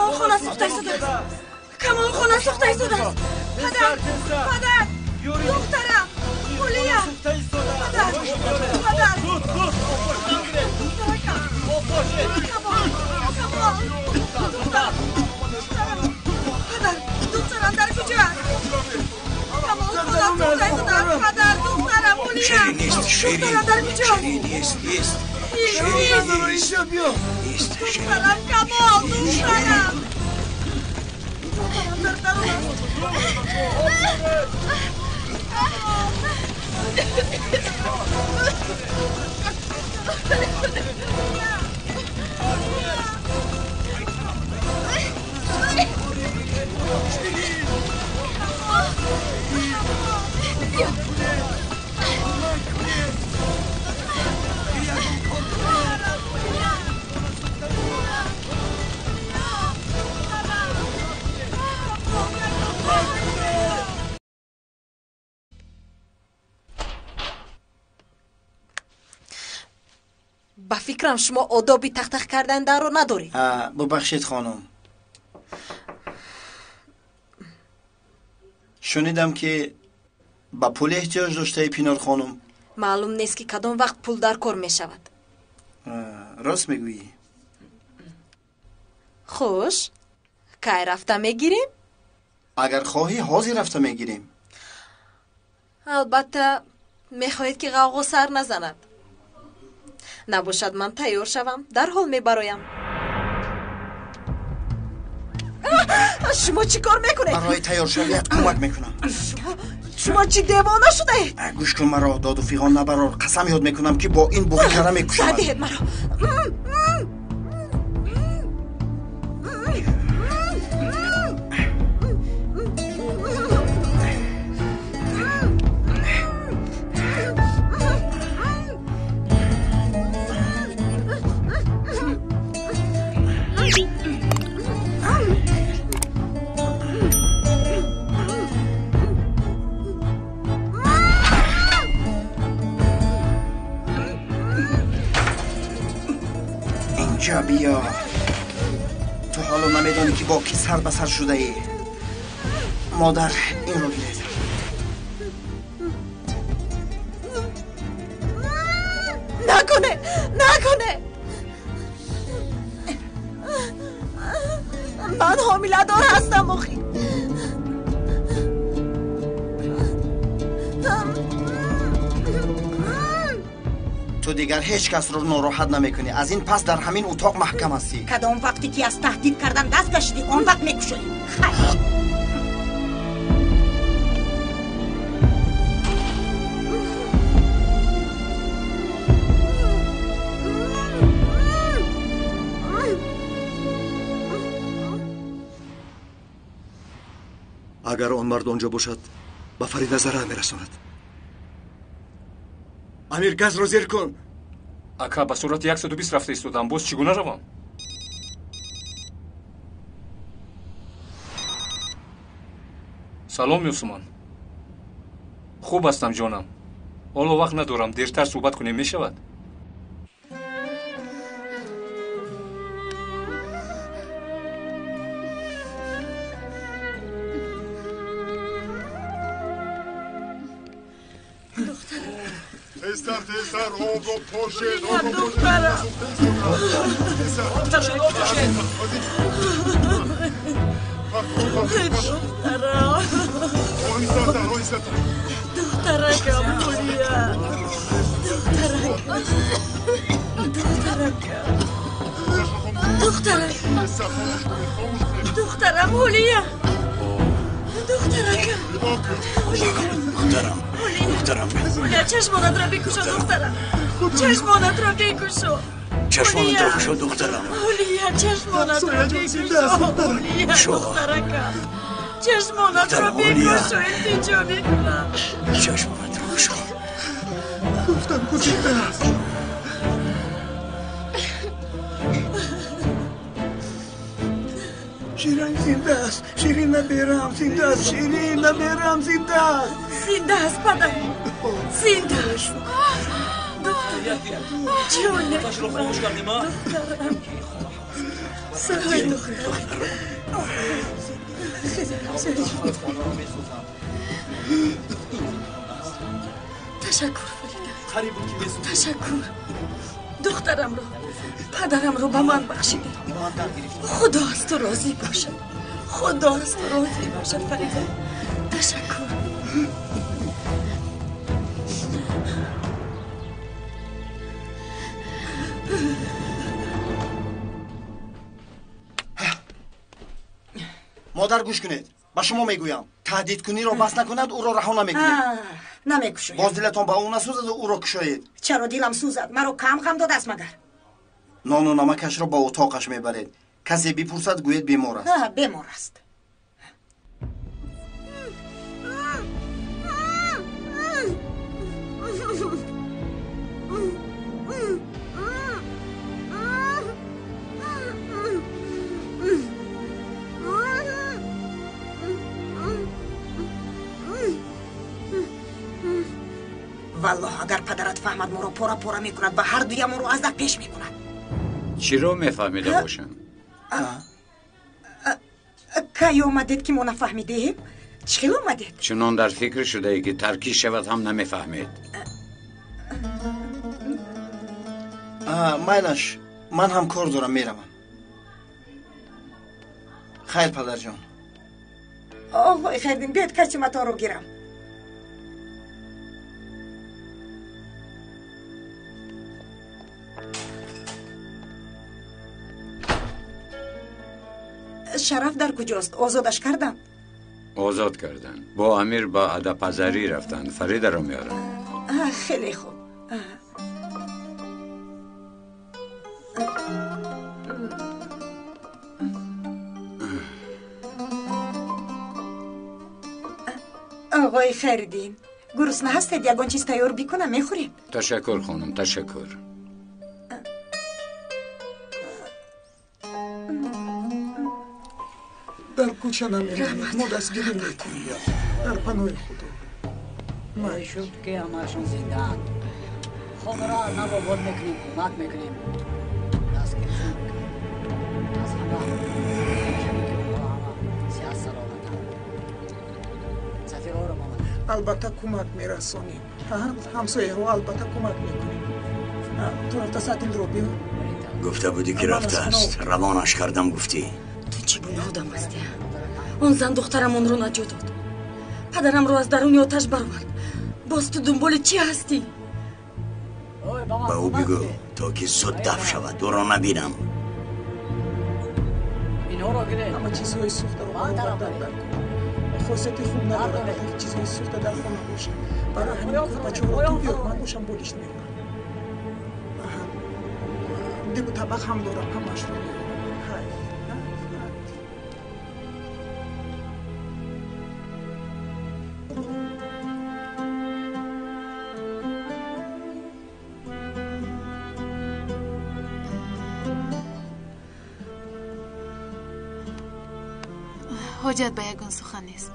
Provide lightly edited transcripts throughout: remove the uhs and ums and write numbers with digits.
Камол хона сӯхта истодааст. Камол хона сӯхта истодааст. Падар, падар, духтарам, Ҳулия. Падар, падар. Духтаракам. Камол, Камол. Духтарам, духтарам. Падар, духтарам дар куҷоаст? Камол хона сӯхта истодааст. Падар, духтарам, Ҳулия. Ширин нест, Ширин. Духтарам дар куҷоаст? Ширин нест, нест. Ширин нест. Нест, Ширин. Духтарам, Камол, духтарам. Духтарам дар дарун аст. Ба фикрам, шумо одоби тахтах кардан дарро надоред. Бубахшед, хонум. Шунидам, ки ба пул эҳтиёҷ доштаи, Пинор хонум. Маълум нест, ки кадом вақт пул дар кор мешавад. Рост мегӯӣ. Хуш, кай рафта мегирем? Агар хоҳӣ, ҳозир рафта мегирем. Албатта, мехоҳед, ки ғавғо сар назанад. Набошад, ман тайёр шавам, дарҳол мебароям. Шумо чӣ кор мекунед? Барои тайёршавият кӯмак мекунам. Шумо чӣ, девона шудаед? Гӯш кун маро, доду фиғон набарор. Қасам ёд мекунам, ки бо ин буғи кара мекушамад. Диҳед маро. Инҷа биё. Ту ҳоло намедонӣ, ки бо кӣ сар ба сар шудаӣ. Модар, инро гиред. Накуне, накуне. Ман ҳомиладор ҳастам охи. Ту дигар ҳеҷ касро нороҳат намекунӣ. Аз ин пас дар ҳамин утоқ маҳкам ҳастӣ. Кадом вақте ки аз таҳдид кардан даст кашидӣ, он вақт мекушоем. Хайр. Агар он мард он ҷо бошад, ба Фарида зарар мерасонад. Амир, газро зер кун. Ака, ба суръати 120 рафта истодам, боз чӣ гуна равам? Салом, Юсуман. Хуб ҳастам, ҷонам. Ҳоло вақт надорам, дертар суҳбат кунем, мешавад? Тезтар, тезтар, обро пошед, обро. Духтарам. Духтарам. Оҳистатар, оҳистатар. Духтаракам, Ҳулия. Духтаракам. Духтаракам. Духтарам. Духтарам, Ҳулия. Духтаракам. Духтарам, духтарам. Ҳулия, чашмонатро бикушо, духтарам. Чашмонатро бикушо. Чашмонатро кушо, духтарам. Ҳулия, чашмонатро бикушо. Ҳулия, духтаракам. Чашмонатро бикушо, илтиҷо мекунам. Чашмонатро кушо. Гуфтам ку, зинда аст. Ширин зинда аст. Ширин наберам зинда аст. Ширин наберам зинда аст. Зинда аст, падар. Зинда аст. Духтарам. Ҷонам. Духтарам. Саҳай духтарам. Ташаккур, Фарида. Ташаккур. Духтарамро, падарамро ба ман бахшидӣ. Худо аз ту розӣ бошад. Худо аз ту розӣ бошад, Фарида. Ташаккур. Модар, гӯш кунед, ба шумо мегӯям, таҳдидкуниро бас накунад, ӯро раҳо намекунед. Намекушоям. Боз дилатон ба ӯ насӯзаду ӯро кушоед. Чаро дилам сӯзад? Маро кам ғам додааст магар? Нону намакашро ба утоқаш мебаред. Касе бипурсад, гӯед бемор аст. Бемор аст. Валлоҳ, агар падарат фаҳмад, моро пора пора мекунад ва ҳар дуямонро аз дар пеш мекунад. Чиро мефаҳмида бошам? Кай омадед, ки мо нафаҳмидем? Чӣ хел омадед? Чунон дар фикр шудае, ки таркӣ шавад ҳам намефаҳмед. Майлаш, ман ҳам кор дорам, меравам. Хайр, падарҷон. Оғои Хайрдин, биёед костюматонро гирам. Шараф дар куҷост? Озодаш карданд? Озод карданд. Бо Амир ба Адапазарӣ рафтанд. Фаридаро меоранд. Хеле хуб. Оғои Хайриддин, гурусна ҳастед? Ягон чиз тайёр бикунам, мехӯред? Ташаккур, хонум, ташаккур. Дар кӯча намеравем, мо дастгирӣ мекунем. Дар паноҳи Худо. Шуд, ки ҳамаашон зиндаанд. Хонро навобод мекунем, кӯмак мекунем, дастгиришон мекунем. Аз ҳама сиҳат саломатанд. Сафирҳоро омаданд. Албатта кӯмак мерасонем. Ҳамсояҳо албатта кӯмак мекунем. Ту рафта сатилро биёр. Гуфта будӣ, ки рафтааст. Равонаш кардам, гуфтӣ. Ту чӣ гуна одам ҳастӣ? Он зан духтарамонро наҷот дод, падарамро аз даруни оташ баровард. Боз ту дунболи чӣ ҳастӣ? Ба ӯ бигӯ, то ки зуд даф шавад, ӯро набинам. Ҳама чизҳои сӯхтаро баровардан дар кун. Хосияти хуб надорад, вақте ки чизҳои сӯхта дар хона бошад. Барои ҳамин кӯрпачаҳоро ту биёр, ман бошам болишт мекунам. Дегу табақ ҳам дорам, ҳамаашро меорам. Хайр. Ҳоҷат ба ягон сухан нест.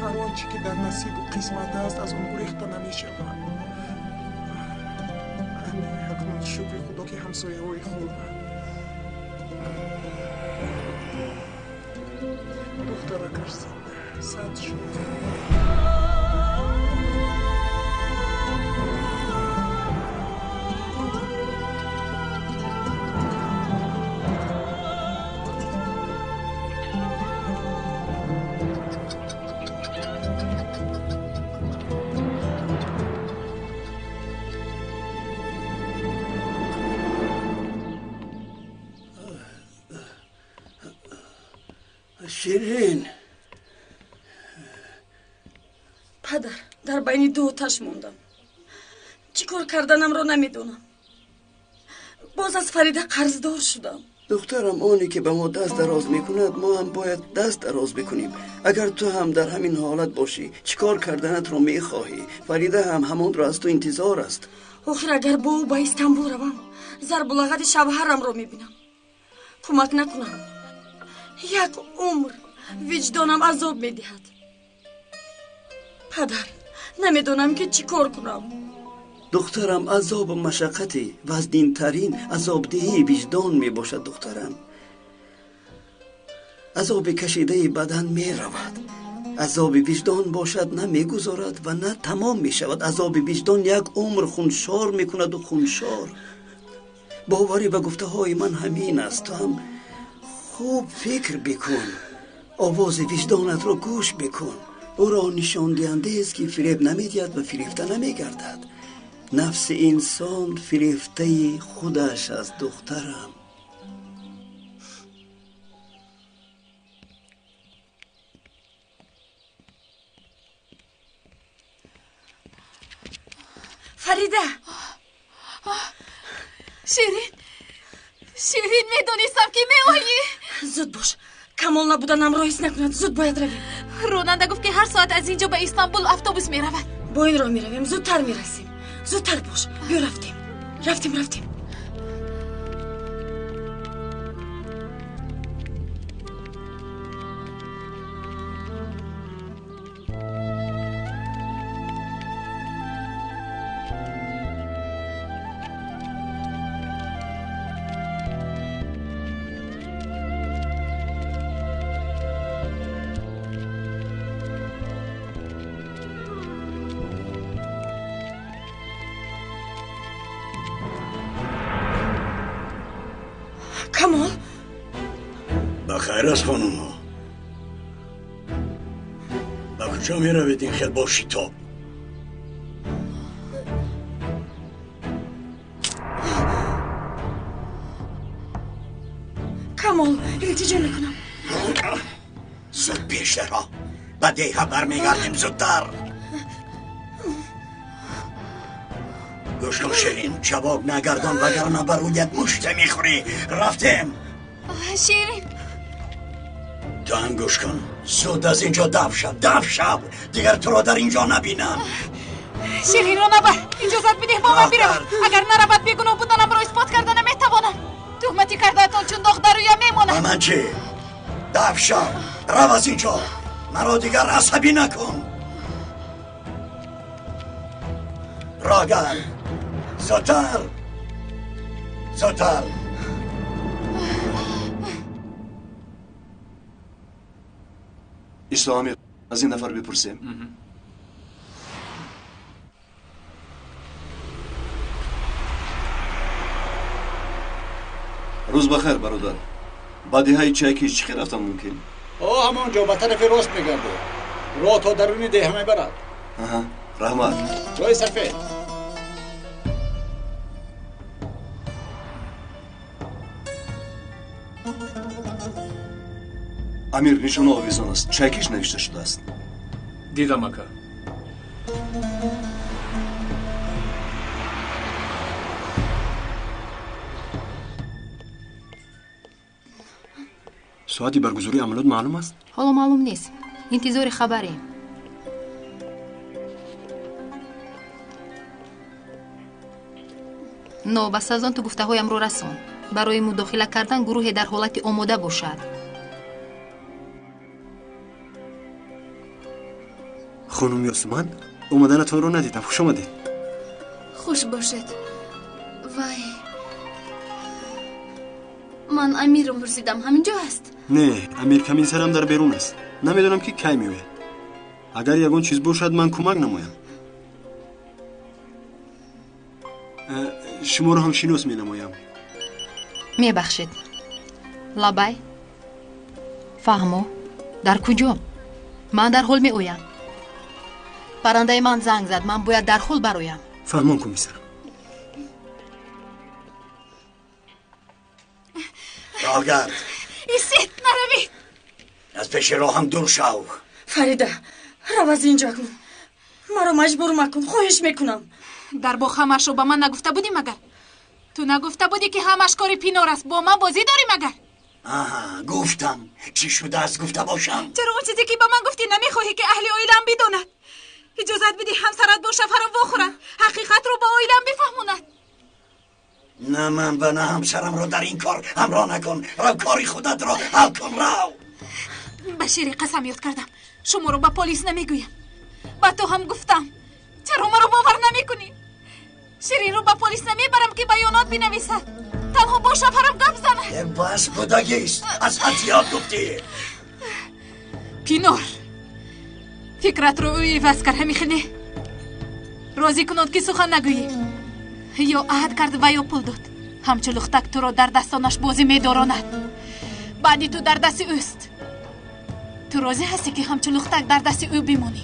Ҳар он чӣ ки дар насибу қисмат аст, аз он гурехта намешавад. Акнун шукри Худо, ки ҳамсояҳои хубанд. Духтаракаш зинда, сад шукр. Ширин. Падар, дар байни ду оташ мондам. Чӣ кор карданамро намедонам. Боз аз Фарида қарздор шудам. Духтарам, оне ки ба мо даст дароз мекунад, мо ҳам бояд даст дароз бикунем. Агар ту ҳам дар ҳамин ҳолат бошӣ, чӣ кор карданатро мехоҳӣ? Фарида ҳам ҳамонро аз ту интизор аст. Охир агар бо ӯ ба Истанбул равам, зарбу лагади шавҳарамро мебинам. Кӯмак накунам, як умр виҷдонам азоб медиҳад. Падар, намедонам ки чӣ кор кунам. Духтарам, азобу машаққати вазнинтарин азобдиҳии виҷдон мебошад. Духтарам, азоби кашидаи бадан меравад, азоби виҷдон бошад на мегузорад ва на тамом мешавад. Азоби виҷдон як умр хуншор мекунаду хуншор. Боварӣ ба гуфтаҳои ман ҳамин аст. Ту ҳам хуб фикр бикун, овози виҷдонатро гӯш бикун. Ӯро нишондиҳандаест ки фиреб намедиҳад ва фирефта намегардад. Нафси инсон фирефтаи худаш аст, духтарам. Фарида! Ширин, Ширин, медонистам ки меоӣ. Зуд бош, Камол набуданамро ҳис накунад. Зуд бояд равем. Ронанда гуфт ки ҳар соат аз ин ҷо ба Истанбул автобус меравад. Бо ин роҳ меравем, зудтар мерасем. Зудтар бош, биё рафтем. Рафтем, рафтем. Камол, бахайр аст хонумҳо. Ба куҷо меравед ин хел бо шитоб? Камол, илтиҷо мекунам. Зуд пешдаро, ба деҳа бармегардем, зудтар. Гӯш кун Ширин, ҷавоб нагардон, вагарна ба рӯят мушта мехӯрӣ. Рафтем. Ширин, ту ҳам гӯш кун, зуд аз инҷо даф шав, даф шав, дигар туро дар инҷо набинам. Ширинро набар, иҷозат бидеҳ бо ман биравад. Агар наравад, бегуноҳ буданамро исбот карда наметавонам. Туҳмати кардаатон чун доғ дар рӯям мемонад. Ба ман чӣ? Даф шав, рав аз инҷо, маро дигар асабӣ накун. Роҳ зудтар, зудтар. Исо Амир, аз ин нафар бипурсем. Рӯз бахайр, бародар. Ба деҳаи Чайкиш чӣ хел рафтан мумкин? О, ҳамон ҷо ба тарафи рост мегардед. Роҳ то даруни деҳа мебарад. Аҳа, раҳмат. Ҷои сафед. Амир, нишона овезон аст. Чайкиш навишта шудааст. Дидам, ака. Соати баргузории амалиёт маълум аст? Ҳоло маълум нест. Интизори хабарем. Новобаста аз он ту гуфтаҳоямро расон. Барои мудохила кардан гурӯҳе дар ҳолати омода бошад. Хонум Ёсуман, омаданатонро надидам. Хуш омадед. Хуш бошед. Вай, ман Амирро пурсидам. Ҳамин ҷо аст? Не, Амир каминсарам дар берун аст. Намедонам ки кай меояд. Агар ягон чиз бошад, ман кӯмак намоям. Шуморо ҳам шинос менамоям. Мебахшед. Лабай. Фаҳмо. Дар куҷо? Ман дарҳол меоям. Паррандаи ман занг зад. Ман бояд дарҳол бароям. Фаҳмон, комиссар. Роҳгард. Истед, наравед. Аз пеши роҳам дур шав. Фарида, рав аз инҷо акнун. Маро маҷбур макун, хоҳиш мекунам. Дар боғ ҳамаашро ба ман нагуфта будӣ магар? Ту нагуфта будӣ, ки ҳамаш кори Пинор аст? Бо ман бозӣ дорӣ магар? Аҳа, гуфтам. Чӣ шудааст, гуфта бошам? Чаро он чизе, ки ба ман гуфтӣ, намехоҳӣ, ки аҳли оилам бидонад? Иҷозат бидӣ ҳамсарат бо шавҳарам вохӯрад, ҳақиқатро ба оилам бифаҳмонад. На ман ва на ҳамсарамро дар ин кор ҳамроҳ накун. Рав, кори худатро ҳал кун, рав. Ба шири қасам ёд кардам, шуморо ба полис намегӯям. Ба ту ҳам гуфтам. Чаро маро бовар намекунӣ? Ширинро ба полис намебарам, ки баёнот бинависад, танҳо бо шавҳарам гап занад. Бас, будагист, аз ҳад зиёд гуфтӣ. Пинор, фикратро ӯ иваз кард, ҳамихел не? Розӣ кунод, ки сухан нагӯӣ. Ё аҳд кард ва ё пул дод. Ҳамчу лухтак туро дар дастонаш бозӣ медоронад. Баъди ту дар дасти ӯст. Ту розӣ ҳастӣ, ки ҳамчу лухтак дар дасти ӯ бимонӣ?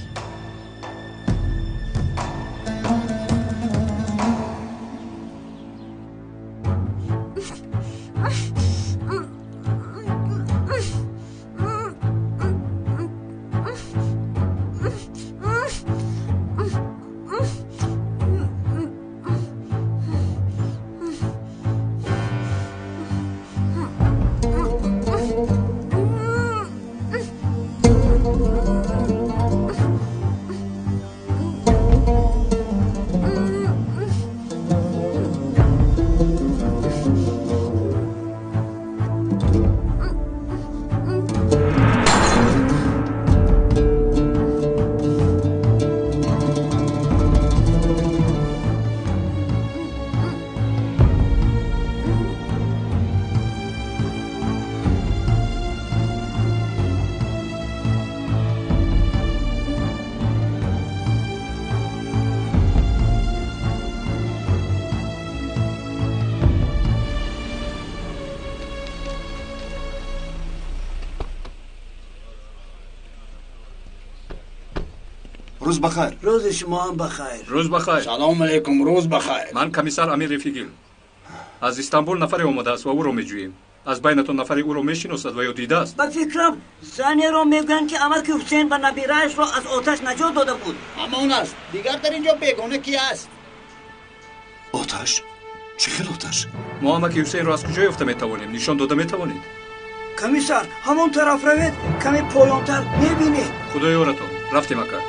Рӯз бахайр. Рӯзи шумо ҳам бахайр. Рӯз бахайр. Салом алейкум, рӯз бахайр. Ман комиссар Амир Рефигил. Аз Истанбул нафаре омадааст ва ӯро меҷӯем. Аз байнатон нафаре ӯро мешиносад ва ё дидааст? Ба фикрам, занеро мегӯянд, ки амаки Ҳусейн ва набираашро аз оташ наҷот дода буд. Ҳамон аст. Дигар дар инҷо бегона ки аст? Оташ? Чӣ хел оташ? Мо амаки Ҳусейнро аз куҷо ёфта метавонем? Нишон дода метавонед? Комиссар, ҳамон тараф равед, каме поёнтар мебинед. Худо ёратон. Рафтем, ака.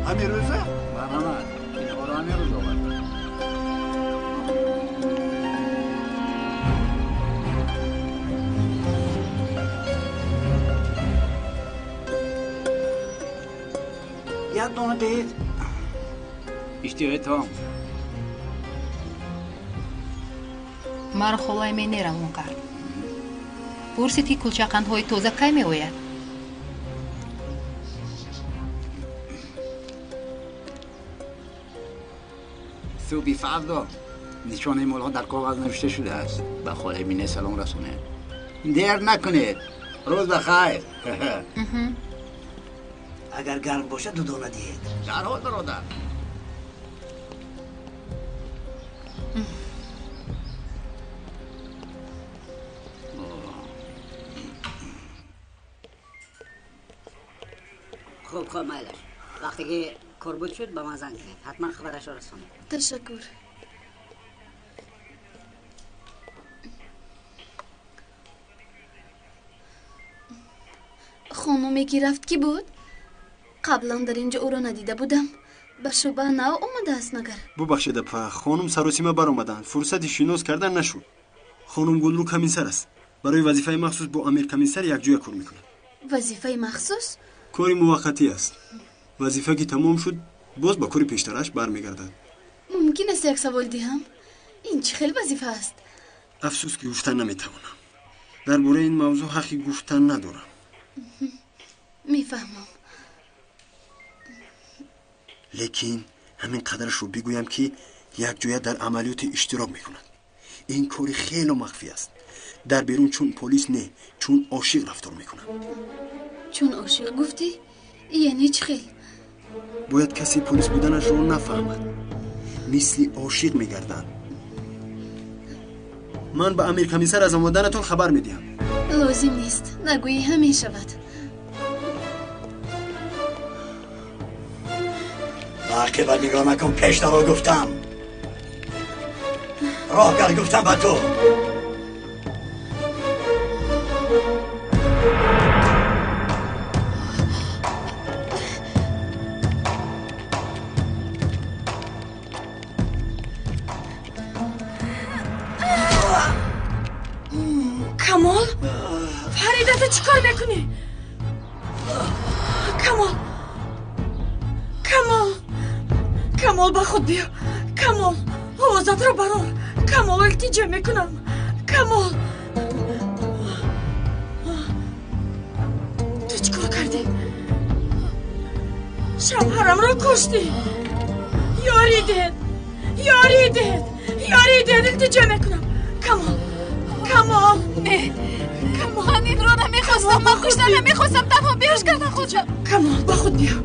Ҳамин рӯза? Марҳамат, инҳоро ҳамин рӯз овардам. Як дона диҳед. Иштиҳои том. Маро холаи Мене равон кард. Пурсид, ки кулчақандҳои тоза кай меояд? Субҳи фардо нишонаи молҳо дар коғаз навишта шудааст. Ба холаи Мине салом расонед. Дер накунед. Рӯз ба хайр. Агар гарм бошад, ду дона диҳед. Дарҳол, бародар. Хуб, хуб, майлаш. Вақте ки кор буд шуд, ба ман занг занед. Ҳатман хабарашро расонед. Ташаккур. Хонуме ки рафт, кӣ буд? Қаблан дар инҷо ӯро надида будам. Ба шӯъба нав омадааст магар? Бубахшед, апа, хонум саросима баромаданд, фурсати шинос кардан нашуд. Хонум Гулру комиссар аст. Барои вазифаи махсус бо Амир комиссар якҷоя кор мекунад. Вазифаи махсус? Кори муваққатӣ аст. Вазифа ки тамом шуд, боз ба кори пештараш бармегардад. Мумкин аст як савол диҳам? Ин чӣ хел вазифа аст? Афсӯс, ки гуфтан наметавонам. Дар бораи ин мавзӯъ ҳаққи гуфтан надорам. Мефаҳмам. Лекин ҳамин қадарашро бигӯям, ки якҷоя дар амалиёте иштирок мекунад. Ин кори хело махфӣ аст. Дар берун чун полис не, чун ошиқ рафтор мекунад. Чун ошиқ гуфтӣ? Яъне чӣ хел? Бояд касе полис буданашро нафаҳмад. Мисли ошиқ мегарданд. Ман ба Амир комиссар аз омаданатон хабар медиҳам. Лозим нест, нагӯӣ ҳам мешавад. Ба ақиба нигоҳ накун, пештаро гуфтам. Роҳ гар гуфтам ба ту. Камол, Фарида, ту чӣ кор мекунӣ? Камол, Камол, Камол, ба худ биё. Камол, овозатро барор. Камол, илтиҷо мекунам. Камол, ту чӣ кор кардӣ? Шавҳарамро куштӣ. Ёрӣ диҳед, ёрӣ диҳед, ёрӣ диҳед, илтиҷо мекунам. Камол, Камол, не, Камол, ман инро намехостам, ман кушта намехостам, танҳо беҳуш кардан худро. Камол, ба худ биё.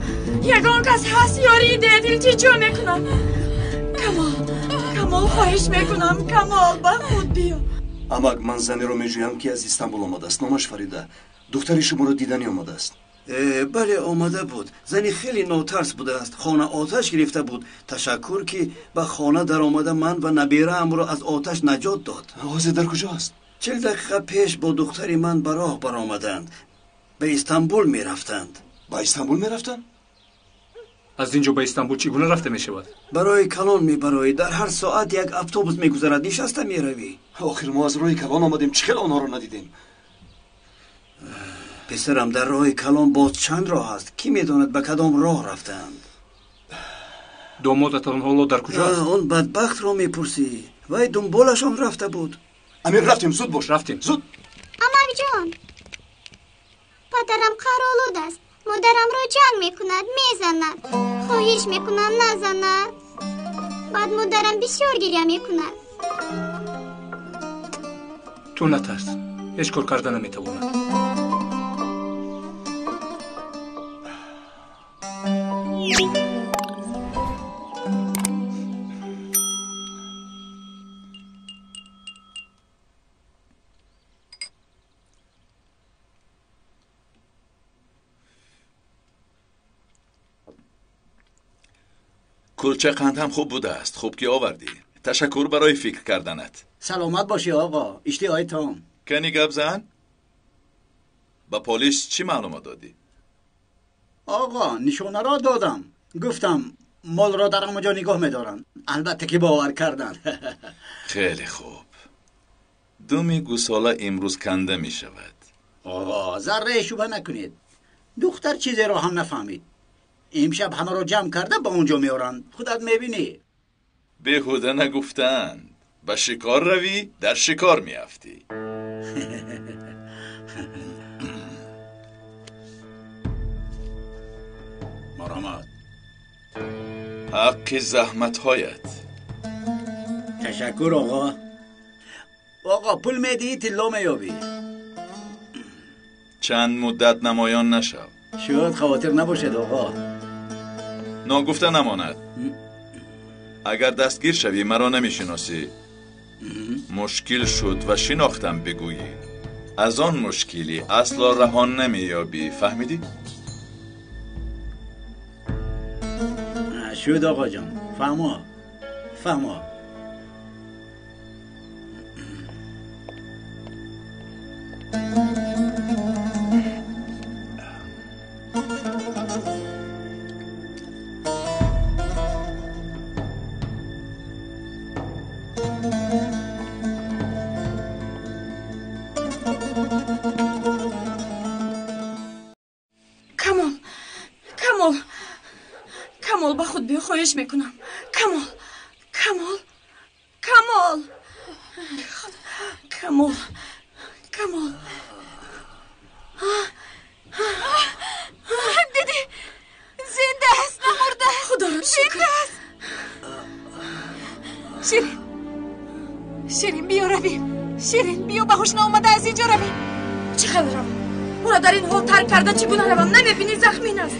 Ягон кас ҳаст, ёрӣ диҳед, илтиҷо мекунам. Камол, Камол, хоҳиш мекунам, Камол, ба худ биё. Амак, ман занеро меҷӯям, ки аз Истанбул омадааст. Номаш Фарида. Духтари шуморо диданӣ омадааст. Бале, омада буд. Зани хеле нотарс будааст. Хона оташ гирифта буд. Ташаккур, ки ба хона даромада ман ва набираамро аз оташ наҷот дод. Ҳозир дар куҷо аст? 40 дақиқа пеш бо духтари ман ба роҳ баромаданд. Ба Истанбул мерафтанд. Ба Истанбул мерафтанд? Аз ин ҷо ба Истанбул чӣ гуна рафта мешавад? Барои калон мебароӣ. Дар ҳар соат як автобус мегузарад. Нишаста меравӣ. Охир мо аз роҳи калон омадем. Чӣ хел онҳоро надидем? Писарам, дар роҳи калон боз чанд роҳ аст. Кӣ медонад ба кадом роҳ рафтаанд? Домодатон ҳоло дар куҷо аст? Он бадбахтро мепурсӣ. Вай дунболашон рафта буд. Амир, рафтем, зуд бош, рафтем, зуд. Амакҷон, падарам қаҳролуд аст. Модарамро ҷанг мекунад, мезанад. Хоҳиш мекунам, назанад. Баъд модарам бисёр гиря мекунад. Ту натарс, ҳеҷ кор карда наметавонад. Кулча қанд ҳам хуб будааст. Хуб ки овардӣ. Ташаккур барои фикр карданат. Саломат бошӣ оғо, иштиҳои том. Кани гап зан? Ба полис чӣ маълумот додӣ? Оғо, нишонаро додам. Гуфтам молро дар ҳамаҷо нигоҳ медоранд. Албатта ки бовар карданд. Хеле хуб. Думи гусола имрӯз канда мешавад. Оғо, заррае шубҳа накунед. Духтар чизеро ҳам нафаҳмид. Имшаб ҳамаро ҷамъ карда ба он ҷо меоранд. Худат мебинӣ. Беҳуда нагуфтанд. Ба шикор равӣ, дар шикор меафтӣ. Марҳамат. Ҳаққи заҳматҳоят. Ташаккур оғо. Оғо, пул медиҳӣ, тилло меёбӣ. Чанд муддат намоён нашав. Шуд, хавотир набошед оғо. Ногуфта намонад. Агар дастгир шавӣ, маро намешиносӣ. Мушкил шуд ва шинохтам бигӯӣ. Аз он мушкилӣ асло раҳон намеёбӣ. Фаҳмидӣ? Шуд оғоҷон, фаҳмо, фаҳмо. Камол, Камол, Камол, ба худ биё, хоҳиш мекунам. Камол, Камол, Камол, Камол, Камол. Дидӣ, зинда аст, намурда. Худоро шукр. Зинда аст. Ширин, Ширин, биё равем. Ширин, биё, ба ҳуш наомада аз ин ҷо равем. Чӣ хел равам? Ӯро дар ин ҳол тарк карда чӣ гуна равам? Намебинӣ, захмин аст.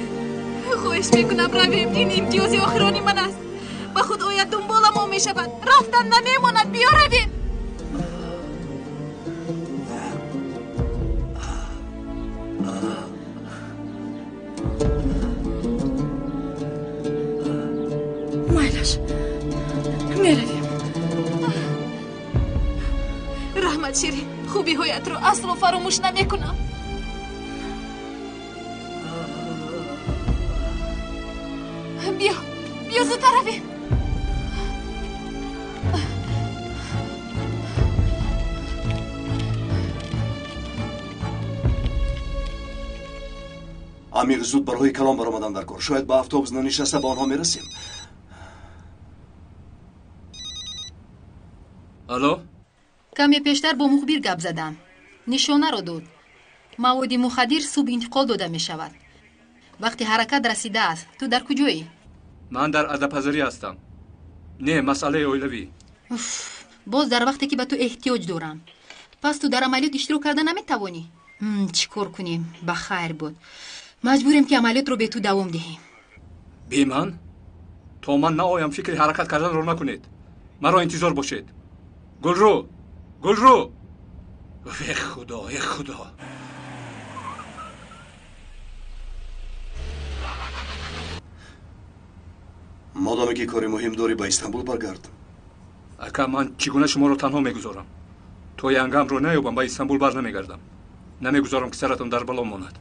Хоҳиш мекунам, равем. Ин имтиёзи охирони ман аст. Ба худ ояд, дунболамо мешавад. Рафтан намемонад. Биё равем. Майлаш, меравем. Раҳмат, Ширин. Хубиҳоятро асло фаромӯш намекунам. Биё, биё, зудтар равем. Амир, зуд ба роҳи калон баромадам дар кор. Шояд ба автобус нанишаста ба онҳо мерасем. Алло. Каме пештар бо мухбир гап задам. Нишонаро дод. Маводи мухаддир субҳ интиқол дода мешавад. Вақти ҳаракат расидааст. Ту дар куҷоӣ? Ман дар Адапазарӣ ҳастам. Не, масъалаи оилавӣ. Уф, боз дар вақте ки ба ту эҳтиёҷ дорам. Пас ту дар амалиёт иштирок карда наметавонӣ? Чӣ кор кунем? Ба хайр буд. Маҷбурем ки амалиётро бе ту давом диҳем. Бе ман? То ман наоям, фикри ҳаракат карданро накунед. Маро интизор бошед. Гулрӯ, Гулрӯ! Э худо, э худо! Модоме ки кори муҳим дорӣ, ба Истанбул баргард. Ака, ман чӣ гуна шуморо танҳо мегузорам? То янгамро наёбам, ба Истанбул бар намегардам. Намегузорам, ки саратон дар бало монад.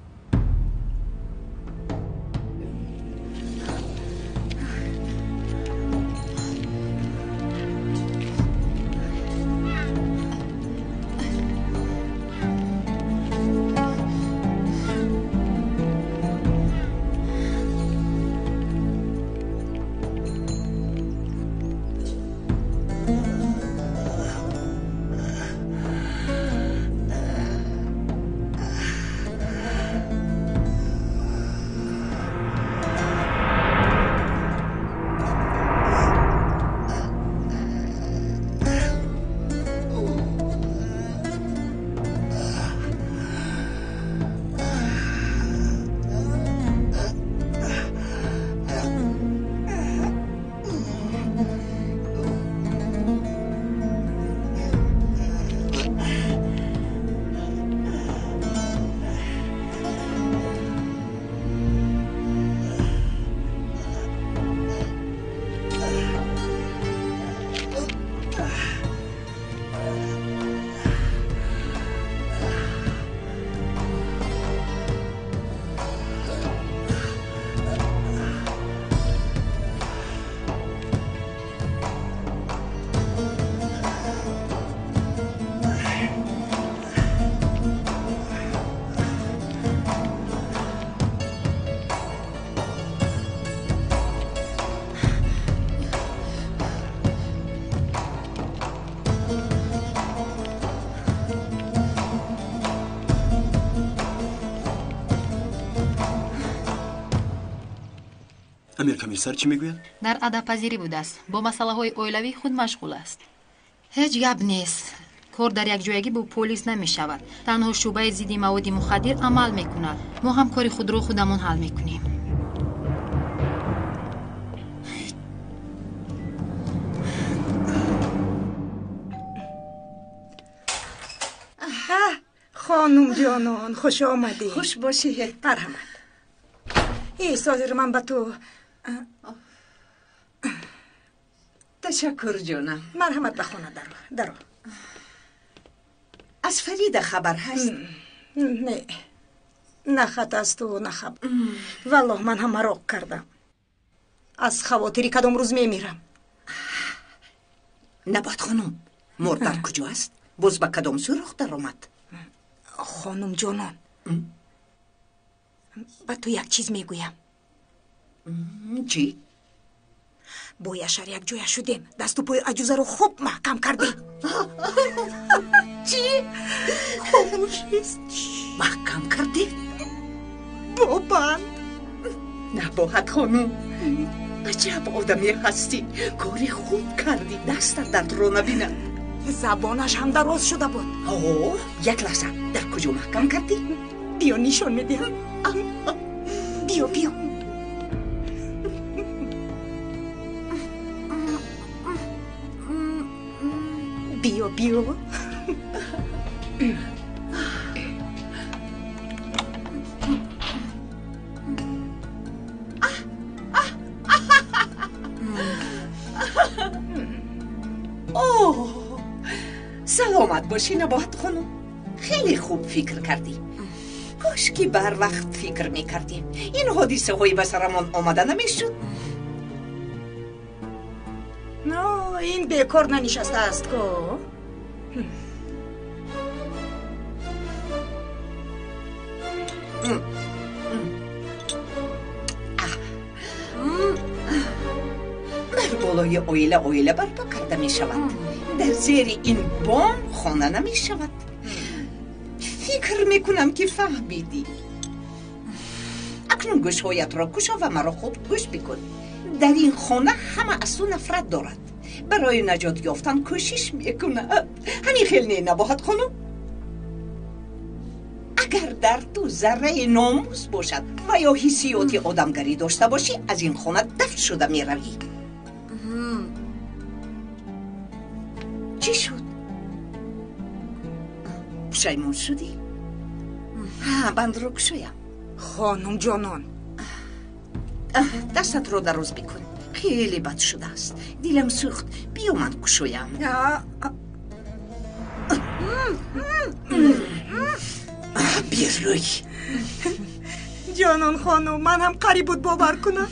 Амир комиссар чӣ мегӯяд? Дар адабпазирӣ будааст, бо масъалаҳои оилавии худ машғул аст. Ҳеҷ гап нест. Кор дар якҷоягӣ бо полис намешавад. Танҳо шӯъбаи зидди маводи мухаддир амал мекунад. Мо ҳам кори худро худамон ҳал мекунем. Хонум ҷонон, хуш омадед. Хуш бошед. Марҳамат. Эй, созир, ман ба ту Ташаккур, ҷонам. Марҳамат, ба хона даро, даро. Аз Фарида хабар ҳаст? Не, на хат асту, на хабар. Валлоҳ, ман ҳам мароқ кардам. Аз хавотири кадом рӯз мемирам. Набот хонум, мор дар куҷо аст? Боз ба кадом сӯроқ даромад? Хонум ҷонон, ба ту як чиз мегӯям. Чӣ? Бо Яшар якҷоя шудем, дасту пои аҷузаро хуб маҳкам кардем. Чӣ? Хомӯшист. Маҳкам кардед? Бо банд. Набоҳат хонум, аҷаб одаме ҳастӣ. Кори хуб кардӣ, дастат дардро набинад. Забонаш ҳам дароз шуда буд. О, як лаҳза, дар куҷо маҳкам кардӣ? Биё, нишон медиҳам. Биё, биё. Биё, биё. Оҳ, саломат бошӣ, Набоҳат хонум. Хеле хуб фикр кардӣ. Кош ки барвақт фикр мекардем, ин ҳодисаҳои ба сарамон омада намешуд. Ин бекор нанишастааст ко. Бар болои оила оила барпо карда мешавад, дар зери ин бом хона намешавад. Фикр мекунам, ки фаҳмидӣ. Акнун гӯшҳоятро кушо ва маро хуб гӯш бикун. Дар ин хона ҳама аз ту нафрат дорад, барои наҷот ёфтан кӯшиш мекунад. Ҳамин хел не, Набоҳат хонум? Агар дар ту зарраи номус бошад ва ё ҳиссиёти одамгарӣ дошта бошӣ, аз ин хона дафт шуда меравӣ. Чӣ шуд? Пушаймон шудӣ? Бандро кушоям. Хонум ҷонон, дастатро дароз бикун. Хеле бад шудааст, дилам сӯхт. Биё, ман кушоям. Берӯй. Ҷонон хонум, ман ҳам қариб буд бовар кунам.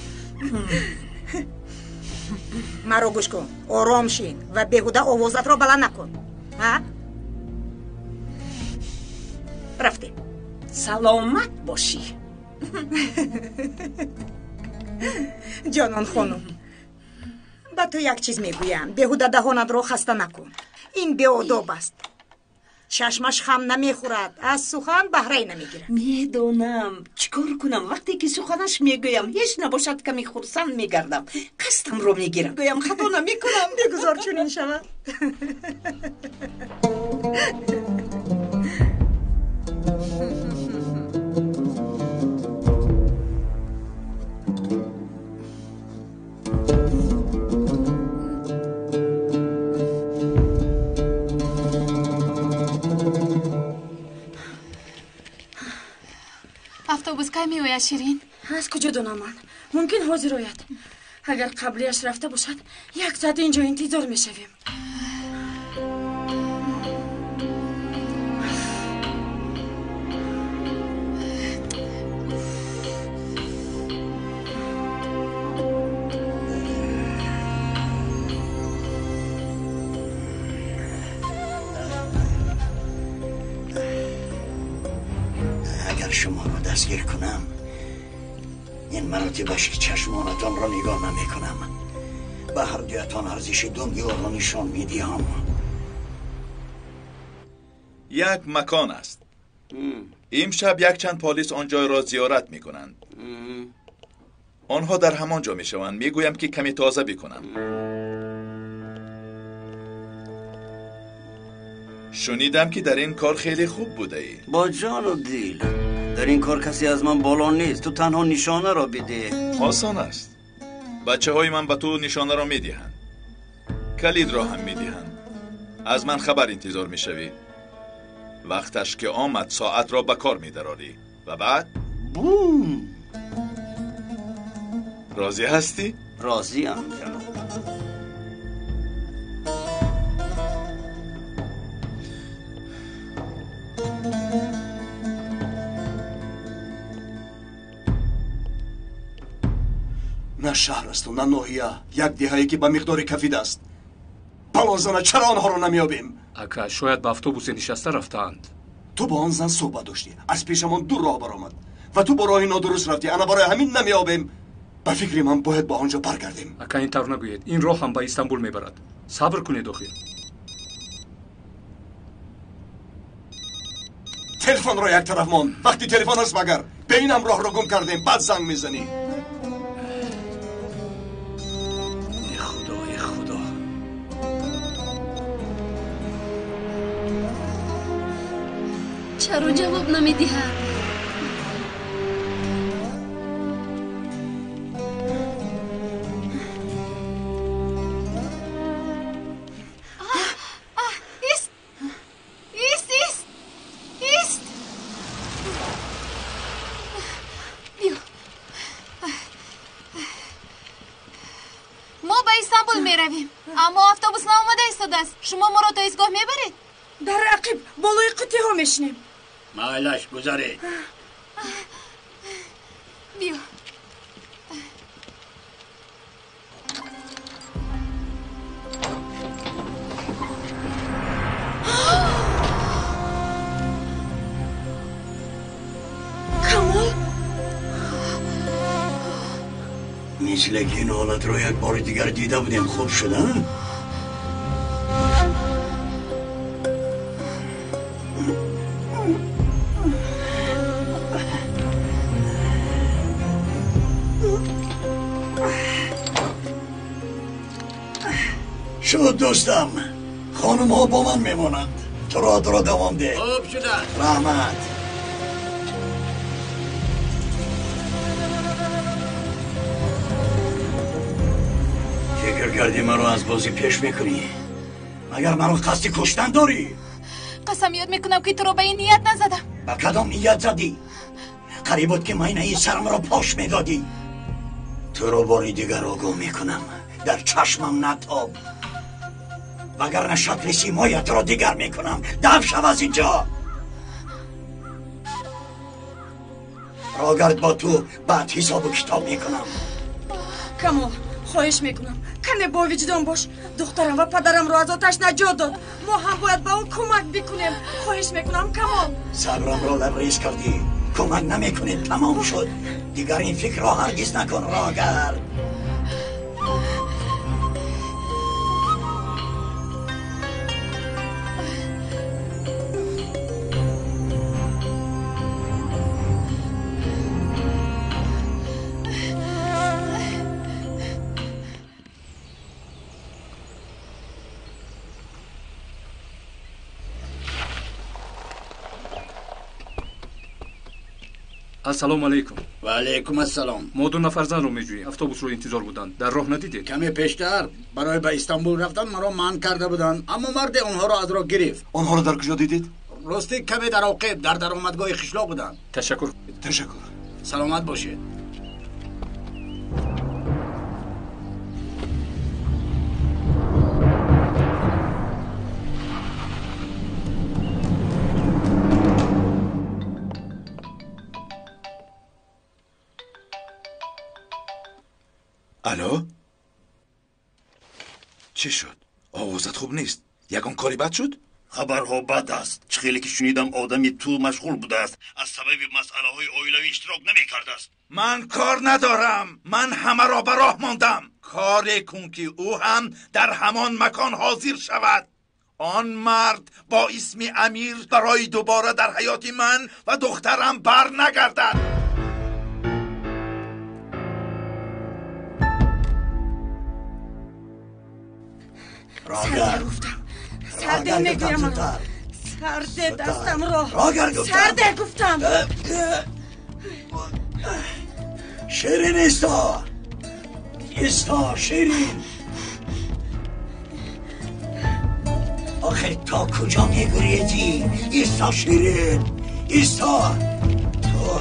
Маро гӯш кун, ором шин ва беҳуда овозатро баланд накун. Рафтем. Саломат бошӣ. Ҷонон хонум, ба ту як чиз мегӯям: беҳуда даҳонатро хаста накун. Ин беодоб аст, чашмаш хам намехӯрад, аз сухан баҳрае намегирад. Медонам, чӣ кор кунам. Вақте ки суханаш мегӯям, ҳеҷ набошад, каме хурсанд мегардам, қасдамро мегирам, гӯям хато намекунам. Бигузор чунин шавад. Автобус кай меояд, Ширин? Аз куҷо донам ман? Мумкин ҳозир ояд. Агар қаблияш рафта бошад, як соат инҷо интизор мешавем. Агар шуморо дастгир кунам, ин маротибаш ки чашмонатонро нигоҳ намекунам, ба ҳар дуятон арзиши дунёро нишон медиҳам. Як макон аст. Имшаб якчанд полис он ҷойро зиёрат мекунанд. Онҳо дар ҳамон ҷо мешаванд. Мегӯям, ки каме тоза бикунам. Шунидам, ки дар ин кор хеле хуб будаӣ. Бо ҷону дил. Дар ин кор касе аз ман боло нест. Ту танҳо нишонаро бидеҳ. Осон аст. Бачаҳои ман ба ту нишонаро медиҳанд, калидро ҳам медиҳанд. Аз ман хабар интизор мешавӣ. Вақташ ки омад, соатро ба кор медарорӣ ва баъд бум. Розӣ ҳастӣ? Розиам, ҷаноб. На шаҳр асту на ноҳия, як деҳае ки ба миқдори кафида аст. Балозана, чаро онҳоро намеёбем? Ака, шояд ба автобусе нишаста рафтаанд. Ту бо он зан суҳбат доштӣ, аз пешамон ду роҳ баромад ва ту бо роҳи нодуруст рафтӣ. Ана барои ҳамин намеёбем. Ба фикри ман, бояд ба он ҷо баргардем. Ака, ин тавр нагӯед. Ин роҳ ҳам ба Истанбул мебарад. Сабр кунед охир. Телефонро як тараф мон. Вақти телефон аст магар? Бе инам роҳро гум кардем, баъд занг мезанӣ. Худо, э худо. Чаро ҷавоб намедиҳад? Меравем, аммо автобус наомада истодааст. Шумо моро то истгоҳ мебаред? Дар ақиб болои қуттиҳо мешинем. Майлаш, гузаред. Биё. Камол, мисле ки ин ҳолатро як бори дигар дида будем. Хуб шуда? Шуд, дӯстам. Хонумҳо бо ман мемонанд. Ту роҳатро давом деҳ. Хуб шуда. Раҳмат. Фикр кардӣ маро аз бозӣ пеш мекунӣ? Магар маро қасди куштан дорӣ? Қасам ёд мекунам, ки туро ба ин ният назадам. Ба кадом ният задӣ? Қариб буд, ки майнаи сарамро пош медодӣ. Туро бори дигар огоҳ мекунам, дар чашмам натоб, вагарна шакли симоятро дигар мекунам. Даф шав аз инҷо. Рогард, бо ту баъд ҳисобу китоб мекунам. Камол, хоҳиш мекунам, каме бо виҷдон бош. Духтарам ва падарамро аз оташ наҷот дод. Мо ҳам бояд ба ӯ кӯмак бикунем. Хоҳиш мекунам, Камол. Сабрамро лабрез кардӣ. Кӯмак намекунед, тамом шуд. Дигар ин фикрро ҳаргиз накун, Рогард. Ассалому алайкум. Ва алайкум ассалом. Мо ду нафар занро меҷӯем. Автобусро интизор буданд. Дар роҳ надидед? Каме пештар барои ба Истанбул рафтан маро манъ карда буданд, аммо марде онҳоро аз роҳ гирифт. Онҳоро дар куҷо дидед? Ростӣ, каме дар оқиб дар даромадгоҳи қишлоқ буданд. Ташаккур. Ташаккур. Саломат бошед. Алло, чӣ шуд? Овозат хуб нест. Ягон кори бад шуд? Хабарҳо бад аст. Чӣ хеле ки шунидам, одами ту машғул будааст, аз сабаби масъалаҳои оилавӣ иштирок намекардааст. Ман кор надорам. Ман ҳамаро ба роҳ мондам. Коре кун, ки ӯ ҳам дар ҳамон макон ҳозир шавад. Он мард бо исми Амир барои дубора дар ҳаёти ман ва духтарам бар нагардад. Сарде гуфтам, сарде мегӯям, сарде дастамро, сарде гуфтам. Ширин, исто, исто, Ширин. Охир то куҷо мегурезӣ? Исто, Ширин, исто. Ту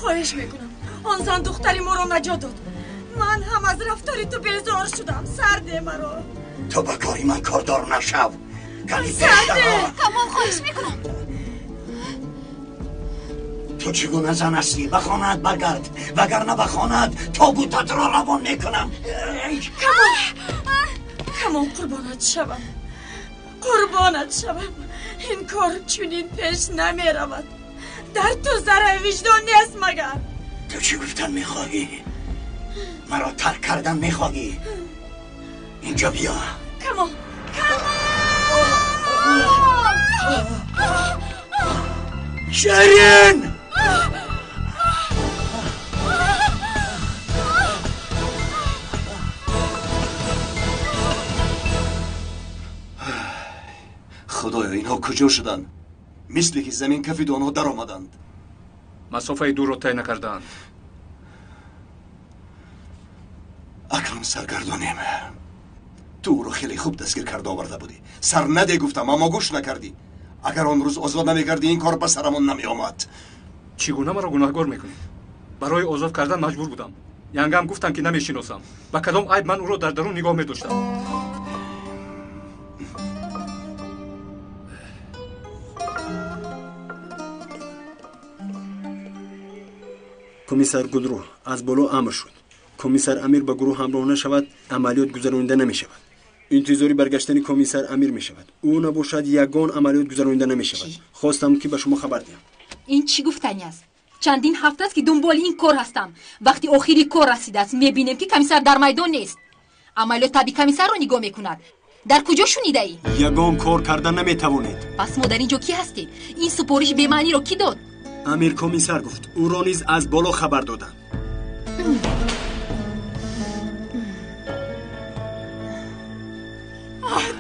Хоҳиш мекунам, он зан духтари моро наҷот дод. Ман ҳам аз рафтори ту безор шудам. Сарде маро. Ту ба кори ман кордор нашав. Сарде! Камол, хоҳиш мекунам. Ту чӣ гуна зан ҳастӣ? Ба хонаат баргард, вагарна ба хонаат тобутатро равон мекунам. Камол, Камол, қурбонат шавам, қурбонат шавам. Ин кор чунин пеш намеравад. Дар ту зарраи виҷдон нест магар? Ту чӣ гуфтан мехоҳӣ? Маро тарк кардан мехоҳӣ? Инҷо биё. Камол, Камол! Ширин! Худоё, инҳо куҷо шуданд? Мисле ки замин кафиду онҳо даромаданд. Масофаи дурро тай накардаанд. Акнун саргардонем. Ту ӯро хеле хуб дастгир карда оварда будӣ. Сар наде гуфтам, аммо гӯш накардӣ. Агар он рӯз озод намекардӣ, ин кор ба сарамон намеомад. Чӣ гуна маро гунаҳгор мекунӣ? Барои озод кардан маҷбур будам. Янгам гуфтам, ки намешиносам. Ба кадом айб ман ӯро дар дарун нигоҳ медоштам? Комиссар Гулрӯ, аз боло амр шуд. Комиссар Амир ба гурӯҳ ҳамроҳ нашавад, амалиёт гузаронида намешавад. Интизори баргаштани комиссар Амир мешавад. Ӯ набошад, ягон амалиёт гузаронида намешавад. Хостам, ки ба шумо хабар диҳам. Ин чӣ гуфтани аст? Чандин ҳафта аст, ки дунболи ин кор ҳастам. Вақти охири кор расидааст, мебинем, ки комиссар дар майдон нест. Амалиёт таби комиссарро нигоҳ мекунад. Дар куҷо шунидаӣ? Ягон кор карда наметавонед. Пас мо дар ин ҷо кӣ ҳастем? Ин супориши бемаъниро кӣ дод? Амир комиссар гуфт. Ӯро низ аз боло хабар доданд.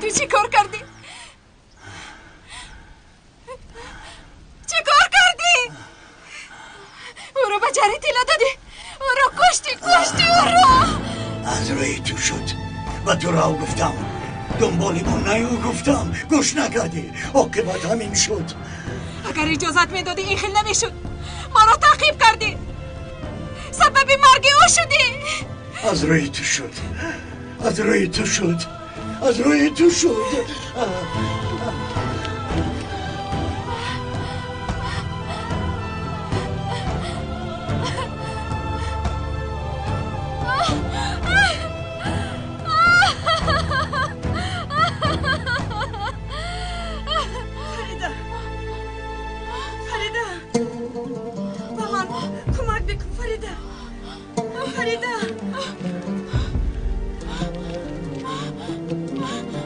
Ту чӣ кор кардӣ? Чӣ кор кардӣ? Ӯро ба ҷари тилло додӣ. Ӯро куштӣ, куштӣ ӯро. Аз рӯи ту шуд. Ба ту рав гуфтам. Дунболи мо наё гуфтам. Гӯш накардӣ. Оқибат ҳамин шуд. Агар иҷозат медодӣ, ин хел намешуд. Маро таъқиб кардӣ. Сабаби марги ӯ шудӣ. Аз рӯи ту шуд. Аз рӯи ту шуд. Аз рӯи ту шуд. Фарида, Фарида, ба ман кӯмак бикун, Фарида, Фарида,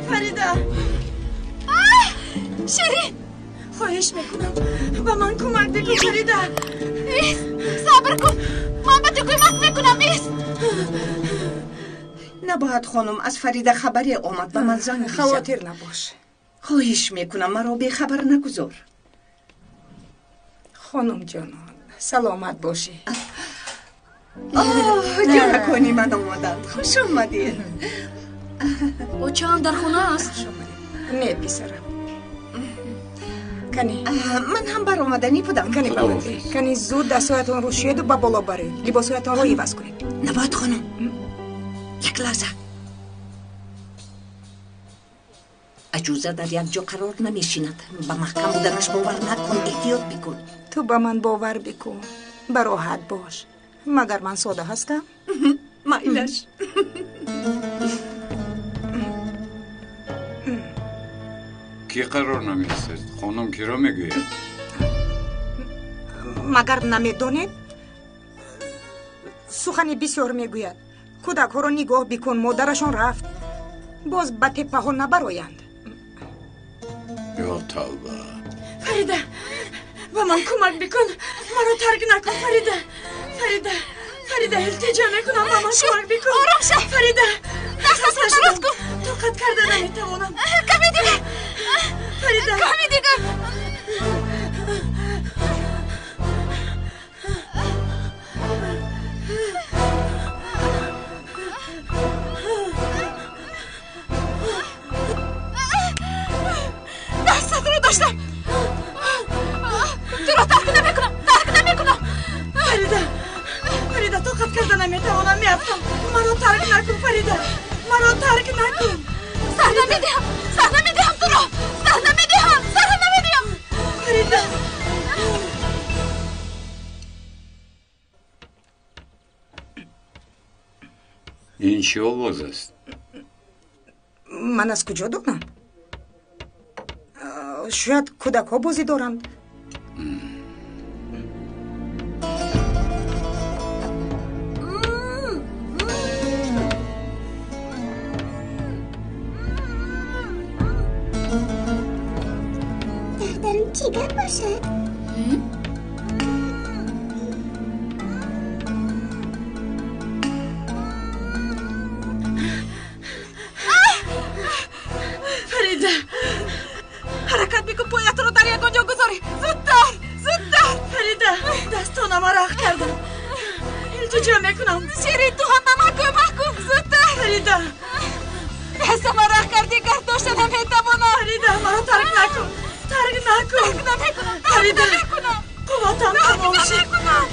Фарида. Ширин, хоҳиш мекунам, ба ман кӯмак бикун, Фарида. Ис, сабр кун, ман ба ту кӯмак мекунам. Ис. Набоҳат хонум, аз Фарида хабаре омад, ба ман занг бизан. Хавотир набош. Хоҳиш мекунам, маро бехабар нагузор. Хонум ҷонон, саломат бошӣ. Оҳ, ҷонакони ман омаданд. Хуш омадед. Очаам дар хона аст? Не, писарам. Кани. Ман ҳам баромаданӣ будам. Кани, кани, зуд дастҳоятонро шӯеду ба боло баред. Либосҳоятонро иваз кунед. Набоҳат хонум, як лаҳза. Аҷуза дар як ҷо қарор намешинад. Ба маҳкам буданаш бовар накун, эҳтиёт бикун. Ту ба ман бовар бикун. Бароҳат бош. Магар ман сода ҳастам? Майлаш. Кӣ қарор намеистад? Хонум киро мегӯяд? Магар намедонед? Сухани бисёр мегӯяд. Кӯдакҳоро нигоҳ бикун, модарашон рафт. Боз ба теппаҳо набароянд. Ё тавба! Фарида, ба ман кӯмак бикун. Маро тарк накун, Фарида. Фарида, Фарида, илтиҷо мекунам, ба ман кӯмак бикун. Ором шав. Фарида, дастатро дароз кун. Тоқат карда наметавонам. Каме дигар. Фарида, каме дигар. Дастатро доштам. Туро тарк намекунам, тарк намекунам. Фарида, Фарида, тоқат карда наметавонам, меафтам. Маро тарк накун, Фарида, маро тарк накун. Сар намедиҳам, сар намедиҳам туро, сар намедиҳам, сар намедиҳам. Фарида. Ин чӣ овоз аст? Ман аз куҷо донам? Шояд кӯдакҳо бозӣ доранд. Дар дарун чӣ гап бошад? Фарида, ҳаракат бикун, поятро дар ягон ҷо гузорӣ. Зудтар, зудтар. Фарида, дастон мекунам. Ширин, ту ҳам ба ман кӯмак кун, зудтар. Фарида, дастама раҳ кардӣ, гард дошта наметавонам. Фарида, маро тарк накун, тарк накун. Тарк намекунам, тарк Фарида, намекунам. Қувватам Тарк тамом шуд. намекунам.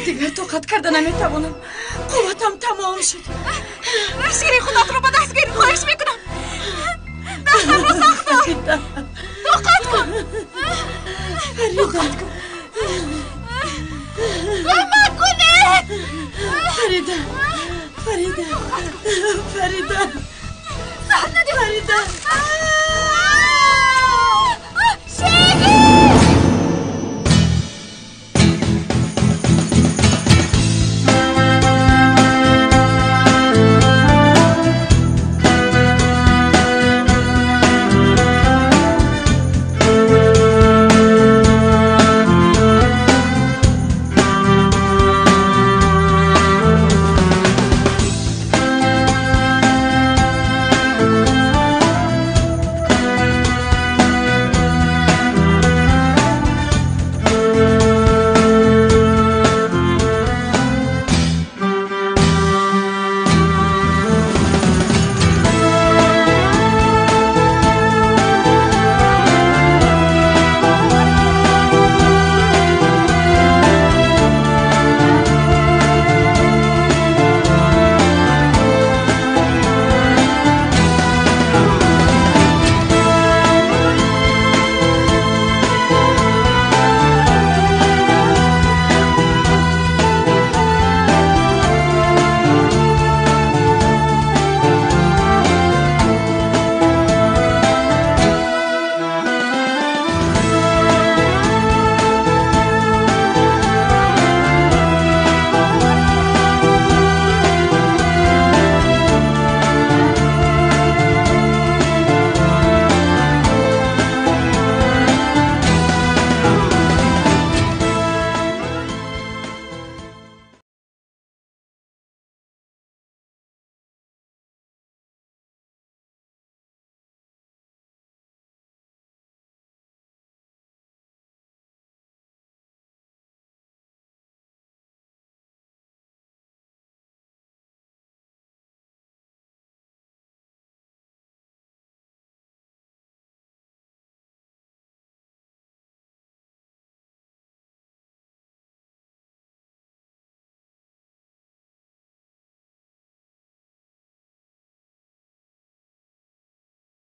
Дигар тоқат карда наметавонам. Қувватам тамом шуд. Ширин, худатро ба даст гир, хоҳиш мекунам. Дастамро сахт дор. Тоқат кун. Фарида, Тоқат кун. Кӯмак кунед. Фарида, Фарида, Фарида, Сар надиҳ. Фарида.